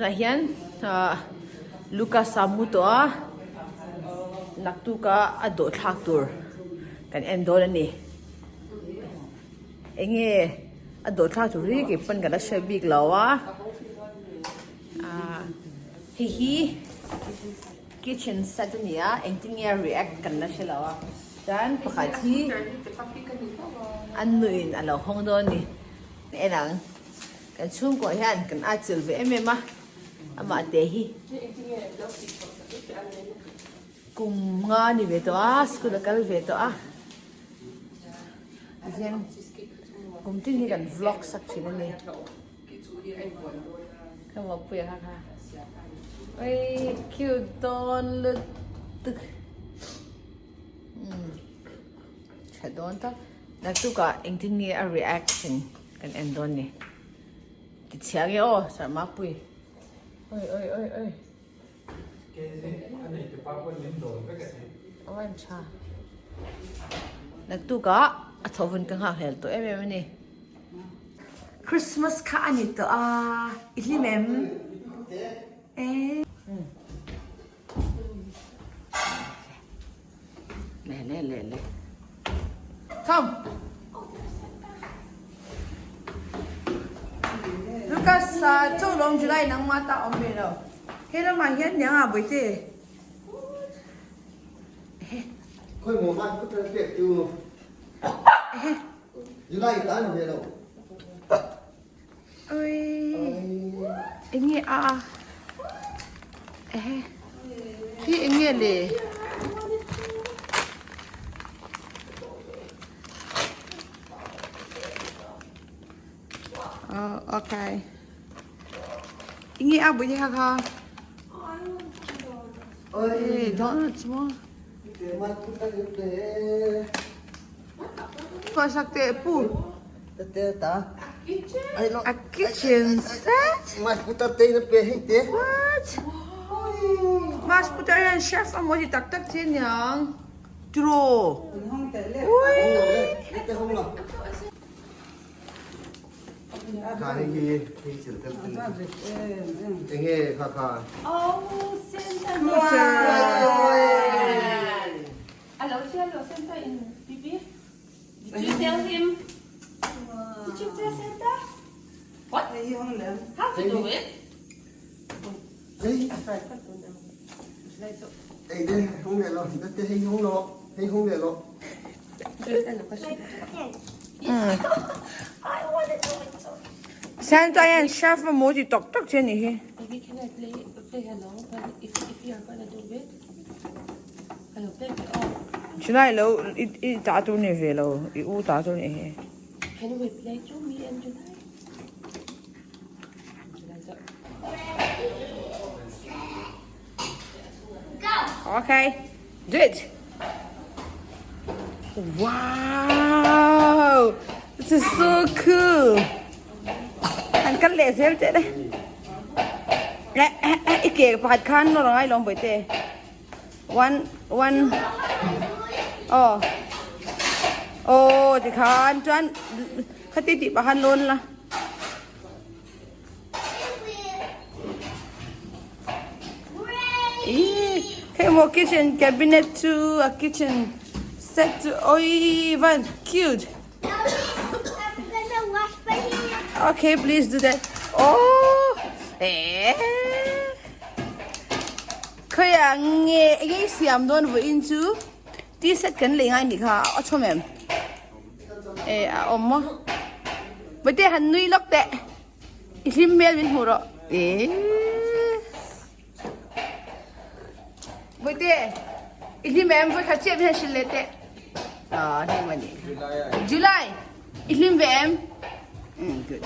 Tunah hian ahh Lucas a mu tawh a, naktuk a a dawh thlak tur kan en dawn a ni. Eng nge a dawh thlak tur hi kei pawn ka la hre bik lo a, ahh hei hi kitchen set a ni a, engtin nge a react kan la hre lo a, chuan pakhat hi a nuin a lo hawng dawn a ni, en ang. Kan chhungkaw hian kan atchilh ve em em a, amah te hi kum nga ni ve tawh a, school a kal ve tawh a, tihian kum tin hi kan vlog sak thin a ni. Ka mawpui a kha kha oi cute dawn lutuk umm tha dawn tak naktukah engtin nge a reaction. Kan en dawn ni. Ti chhia nge aw Sarma pui. Oi oi oi oi. Awan tha. Naktuk ah a tho hun ka nghak hlel tawh em em ani. Christmas kha ani tawh a i hlim em? Le le le le. Come. Lucas chaw lawm July nang ma ta awm ve lo. He lamah hian niang a bawihte. Khoi maw van putar pek chu. July ta ni ve lo. Oi. Enge a a. Ehe. Hi enge le. Oh, okay. Enge a bui kha kha. Oi, donuts mo. Pasak te pu. A kitchen set. What? Mas putar hian chef a maw ti tak tak che niang. Tiraw. Ui. Did you tell him? Did you tell Santa? What? How to do it? Santa hian chef a maw ti tak tak che nih hi. Maybe can I play play along but if if you are gonna do it I will play it all. Chulai lo i i ta tur ni ve lo i u ta tur nih hi. Can we play too me and July? Okay, do it. Wow, this is so cool. An kan leh zel teh le. Eh, eh, eh, i ke pakhat khan no rangai lawm boite. One, one. Oh. Oh, ti khan chuan khati ti pahan lawn la. Hei maw kitchen cabinet chu a kitchen set chu oi van cute Okay please do that oh eh Khawia nge enge i siam dawn vawiin chu tea set kan lei ngai nih kha a chhawm em eh a awm maw Bawihte han nui lawk teh i hlim hmel min hmuh rawh eh Bawihte i hlim em vawikhat chiah min han hrilh leh teh ah hlim a nih kha July i hlim ve em good.